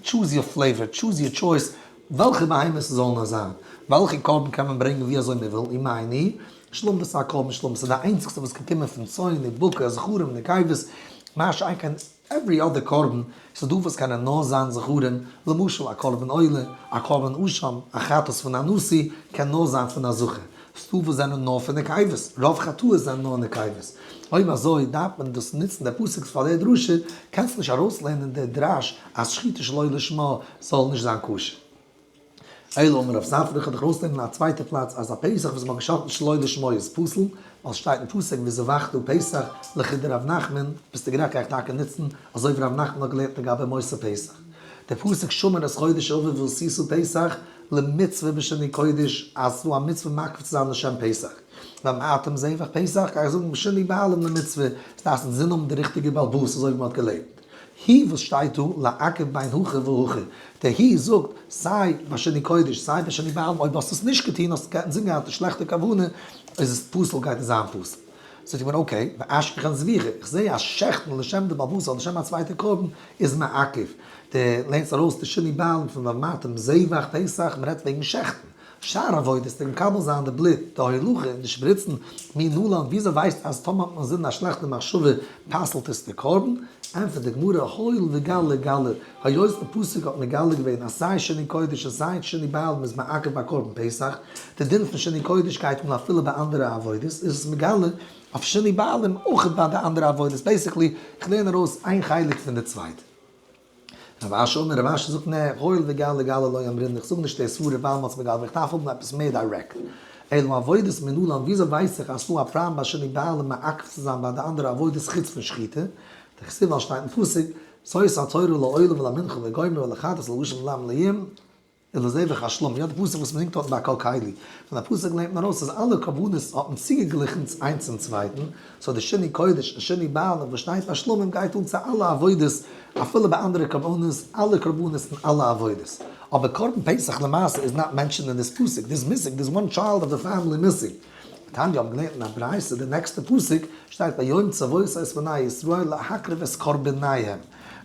choose your flavor, choose your choice, וועלכע בהמה ס'זאל נאר זיין, וועלכע קרבן קען מען ברענגען ווי אזוי מען וויל, ומאי ניהו, שלמים דאס איז א קרבן שלמים, ס'איז די איינציגסטע וואס קען קומען פון צאן און בקר, זכרים נקבות, מה שאין כן every other קרבן, ס'איז דא וואס קענען נאר זיין זכרים, למשל א קרבן עולה, א קרבן אשם, א חטאת פון א נשיא, קען נאר זיין פון א זכר. ס'דא וואס זענען נאר פון נקבות, רוב חטאות זענען נאר נקבות. אויב אזוי דארף מען דאס נוצן די פסוק פאר די דרשה, קענסט נישט ארויסלערנען די דרש אז שחיטה שלא לשמה זאל נישט זיין כשר. אלא אמר רב ספרא, איך האב דיך ארויסלערנען אין א צווייטע פלאץ אז א פסח וואס מ'האט געשאכטן שלא לשמה איז פסול, ווייל ס'שטייט אין פסוק וזבחת פסח לכדרב נחמן, ביסטו גערעכט גיי איך טאקע נוצן אזוי ווי רב נחמן האט געלערנט לגבי מותר פסח. דער פסוק שמור את חודש האביב ועשית פסח למצוה בשינוי קודש אז ס'דא א מצוה מקריב צו זיין לשם פסח. ואמרתם זבח פסח גיי איך זאגן בשינוי בעלים למצוה, ס'דארף אינזין האבן די ריכטיגע בעל הבית אזוי ווי מ'האט געלערנט. הוא וואס שטייט דא לעכב בין הכא והכא, דער הוא זאגט סיי ביי שינוי קודש סיי ביי שינוי בעלים אויב האסט עס נישט געטון האסט אינזין געהאט די שלעכטע כוונה איז עס פסול גייט עס זיין פסול. זאגט די גמרא okay ואשכחן זביחה איך זעה אז שעכטן לשם די בעל הבית אדער לשם א צווייטע קרבן איז מעכב, די לערנסט ארויס די שינוי בעלים פון ואמרתם זבח פסח מ'רעדט וועגן שעכטן. שאר עבודות, די מקבל זיין די בלוט, די הולכה און די שפריצן, מנלן, וויאזוי ווייסט אז טאמער האט מען אינזין א שלעכטע מחשבה פסל'ט עס די קרבן? ענטפערט די גמרא, הואיל וגלי גלי, היות די פסוק האט מגלה געווען אז סיי שינוי קודש און סיי שינוי בעלים איז מעכב ביי קרבן פסח, די דין פון שינוי קודש גייט אן אפילו ביי אנדערע עבודות, איז עס מגלה אויף שינוי בעלים אויך ביי די אנדערע עבודות, basically איך לערן ארויס איין חלק פון די צווייטע. רב אשי אמר, רב אשי זאגט נע, הואיל וגלי גלי לא אמרינן, איך זאג נישט די סברה ווייל מ'האט עס מגלה, איך דארף האבן עפעס מער direct. אלא עבודות מנלן, וויאזוי ווייס איך אז ס'דא א פראבלעם ביי שינוי בעלים מעכב צו זיין ביי די אנדערע עבודות חוץ פון שחיטה? דכתיב ווייל שטייט אין פסוק. זאת התורה לעולה ולמנחה ולגומר ולחטאת ולאשם ולאם לים ולזבח השלמים, יא די פסוק וואס מ'זינגט דארטן ביי כל קלי, פון א פסוק לערנט מען ארויס אז אלע קרבנות האט מען צוגעגליכן איינס צום צווייטן, so די שינוי קודש און שינוי בעלים וואס שטייט ביי שלמים גייט אן צו אלע עבודות אפילו ביי אנדערע קרבנות, אלע קרבנות און אלע עבודות. אבער קרבן פסח למעשה איז not mentioned אין this פסוק, this missing, this one child of the family missing. תניא האבן געלערנט אין א ברייתא די נעקסטע פסוק שטייט ביום צוות את בני ישראל להקריב את קרבניהם.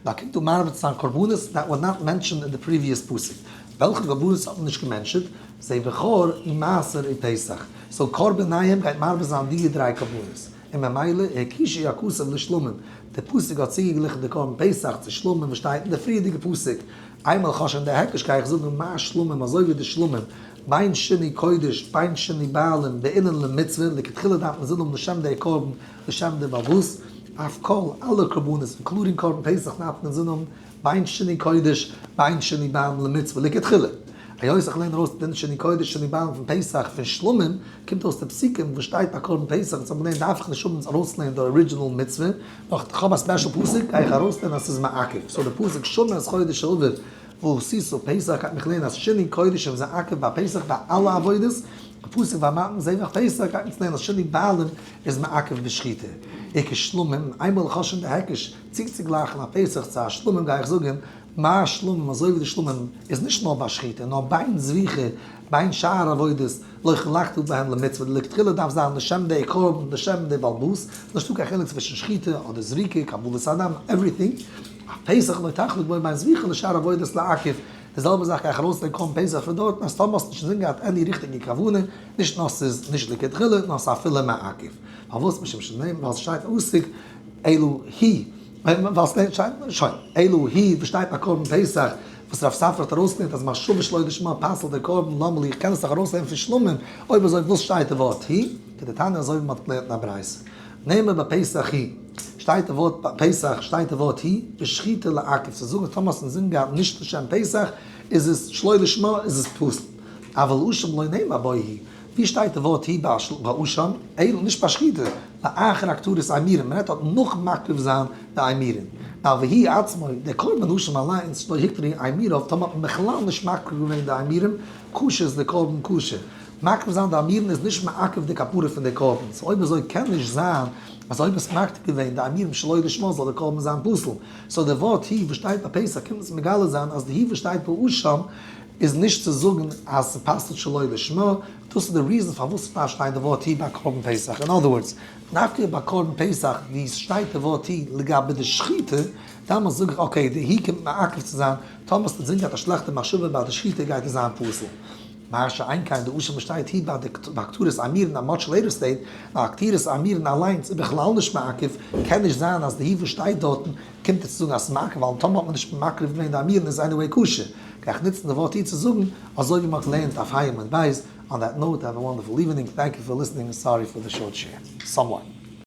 דא קומט אן מרבה צו זיין קרבנות that were not mentioned אין די previous פסוק. וועלכע קרבנות האט מען נישט גע mention ט? זה בכור און מעשר און פסח. so קרבניהם גייט מרבה זיין די דריי קרבנות. און ממילא הקישו הכתוב לשלמים. די פסוק האט צוגעגליכן די קרבן פסח צו שלמים וואס שטייט אין די פריערדיגע פסוק. איינמאל איך האב שוין די היקש גיי איך זאגן מה שלמים אזוי ווי די שלמים בין שינוי קודש בין שינוי בעלים בעינן למצוה לכתחילה דארף מען זאגן לשם די קרבן לשם די בעל אף כל אלע קרבנות including קרבן פסח דארף מען זאגן בין שינוי קודש בין שינוי בעלים למצוה לכתחילה. היות איך לערן ארויס בין שינוי קודש שינוי בעלים פון פסח פון שלמים קומט אויס די פסוקים וואס שטייט ביי קרבן פסח וואס האבן געלערנט דארף איך נישט האבן ארויסלערנען די original מצוה נאר איך האב א special פסוק גיי איך ארויסלערנען אז ס'איז מעכב. so די פסוק שמור את חודש האביב ועשית פסח גייט מיך לערנען אז שינוי קודש איז מעכב ביי פסח ביי אלע עבודות, די פסוק ואמרתם זבח פסח גייט אונז לערנען אז שינוי בעלים איז מעכב בשחיטה. וכשלמים, איינמאל איך האב שוין די היקש צוצוגלייכן א פסח צו א שלמים גיי איך זאגן מה שלמים אזוי ווי די שלמים איז נישט נאר ביי שחיטה נאר בין זביחה בין שאר עבודות לא חילקת בהם למצוה די לכתחילה דארף זיין לשם די קרבן לשם די בעל הבית נישטא קיין חילוק צווישן שחיטה אדער זריקה קבלת הדם everything אף פסח לא תחלוק בו בין זביחה לשאר עבודות לעכב די זעלבע זאך גיי איך ארויסלייגן קרבן פסח פון דארטן אז טאמער האסט נישט אינזין געהאט any ריכטיגע כוונה נישט נאר ס'איז נישט לכתחילה נאר ס'איז אפילו מעכב פארוואס משום שנאמר ווייל ס'שטייט פסוק אלו היא ווייל ס'שטייט שוין אלו היא וואס שטייט ביי קרבן פסח וואס רב ספרא האט ארויסגעלערנט אז מחשבה שלא לשמה פסל'ט די קרבן למה לי איך קען עס דאך ארויסלערנען פון שלמים אויב אזוי וואס שטייט די ווארט היא כדתניא אזוי ווי מ'האט געלערנט אין א ברייתא נאמר בפסח היא שטייט די ווארט ביי פסח שטייט די ווארט היא בשחיטה לעכב צו זאגן טאמער האסט אינזין געהאט נישט לשם פסח איז עס שלא לשמה איז עס פסול אבל אשם לא נאמר בו היא ווי שטייט די ווארט היא ביי אשם? אלא נישט ביי שחיטה, לאחר הקטרת אימורין, מען רעדט דארט נאך מקריב זיין די אימורין. נאר והיא עצמו, דער קרבן אשם אליינס, שלא הוקטרו אימוריו, טאמער האט מען בכלל נישט מקריב געווען די אימורים, כשר איז דער קרבן כשר. מקריב זיין די אימורים איז נישט מעכב די כפרה פון די קרבן. so אויב אזוי קען נישט זיין אז אויב האסט מקריב געווען די אימורים שלא לשמה זאל דער קרבן זיין פסול. so דער ווארט היא וואס שטייט ביי פסח קומט אונז מגלה זיין אז די היא וואס שטייט ביי אשם איז נישט צו זאגן אז ס'פסל'ט שלא לשמה, דאס איז די reason פארוואס ס'דארף שטיין די ווארט היא ביי קרבן פסח, in other words, דווקא ביי קרבן פסח ווי ס'שטייט די ווארט היא לגבי די שחיטה, דאמאלס זאג איך okay די היא קומט מעכב צו זיין, טאמער האסט אינזין געהאט א שלעכטע מחשבה ביי די שחיטה גייט עס זיין פסול. מה שאין כן די אשם וואס שטייט היא ביי די הקטרת אימורין א much later state, ווייל הקטרת אימורין אליינס איז בכלל נישט מעכב, קען נישט זיין אז די היא וואס שטייט דארטן קומט עס צו זאגן אז ס'איז מעכב ווייל טאמער האט מען נישט מקריב געווען די אימורין איז anyway כשר. גיי איך נוצן די ווארט היא צו זאגן אזוי ווי מ'האט געלערנט אויף ה' עמוד ב'. On that note, have a wonderful evening, thank you for listening, sorry for the short share. Somewhat.